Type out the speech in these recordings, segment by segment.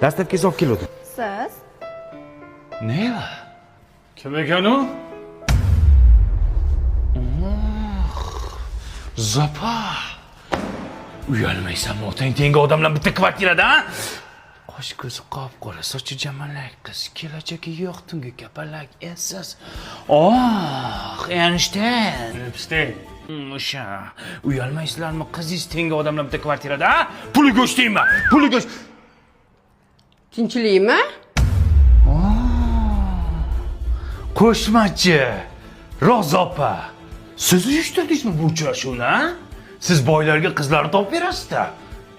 Dastlabki olib keluvdim. Siz? Neva? Kim ekan u? Zopa. Uyalmaysanmi otang tengi odam bilan bitta kvartirada, a? Qosh ko'zi qop-qora, sochi jamalak qiz, kelajagi yo'q tungi kapalak, essiz. Oh, Einstein. Epstein. O'sha. Uyalmaysizlarmi qizingiz tengi odam bilan bitta kvartirada, a? Puli go'sht deyman. Puli go'sht. Tinchlikmi? Qo'shmachi Ro'za opa, siz uyushtirdingizmi bu uchrashuvni, a? Siz boylarga qizlarni topib berasiz-da.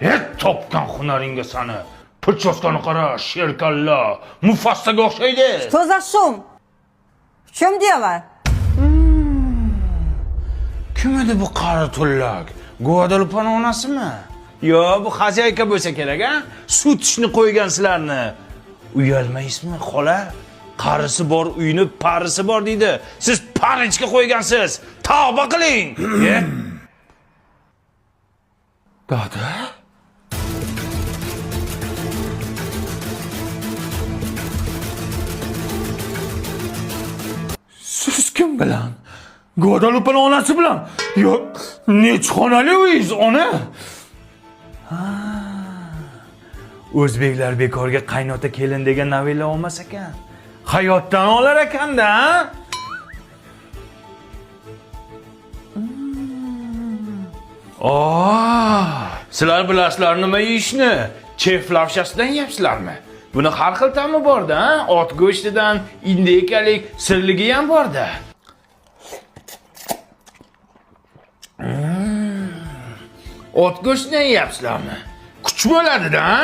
Et topgan hunaringga sani. Прическа ni qara, sherkalla, Mufassaga o'xshaydi. Что за шум? В чем дело? Kim edi bu qari tullak? Guadalupani onasimi? Yo, bu xazayka bo'lsa kerak, a? Suv tishni qo'ygan sizlarni. Uyalmaysizmi, xola? Qarisi bor uyni parisi bor deydi. Siz parichka qo'ygansiz. Tavba qiling. E? Dada? Siz kim bilan? Guadalupani onasi bilan. Yo'q, necha xonali uyingiz, ona? Ha. O'zbeklar bekorga qaynota kelin degan novella olmas ekan. Hayotdan olar ekanda, ha? Oh, sizlar bilasizlar nima yeyishni? Chef lavshasidan yeyapsizlarmi? Buni har xil ta'mi borda, ha? Ot go'shtidan, indekalik, sirligi ham borda. Ot go'shtidan yeyapsizlarmi? Kuch bo'ladi-da, ha?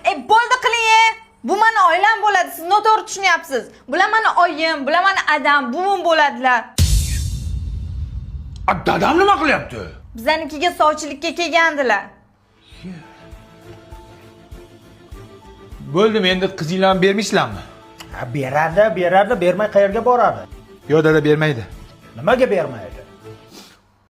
E, bo'ldi qiling, e. Bu mani oilam bo'ladi. Siz noto'g'ri tushunyapsiz. Bular mani oyim, bular mani adam, buvim bo'ladilar. A, dadam nima qilyapti? Bizanikiga sovchilikka kelgandilar. Bo'ldimi endi qizinglarni bermaysizlarmi? Ha, beradi, beradi, bermay qayerga boradi? Yo'q dada bermaydi. Nimaga bermaydi?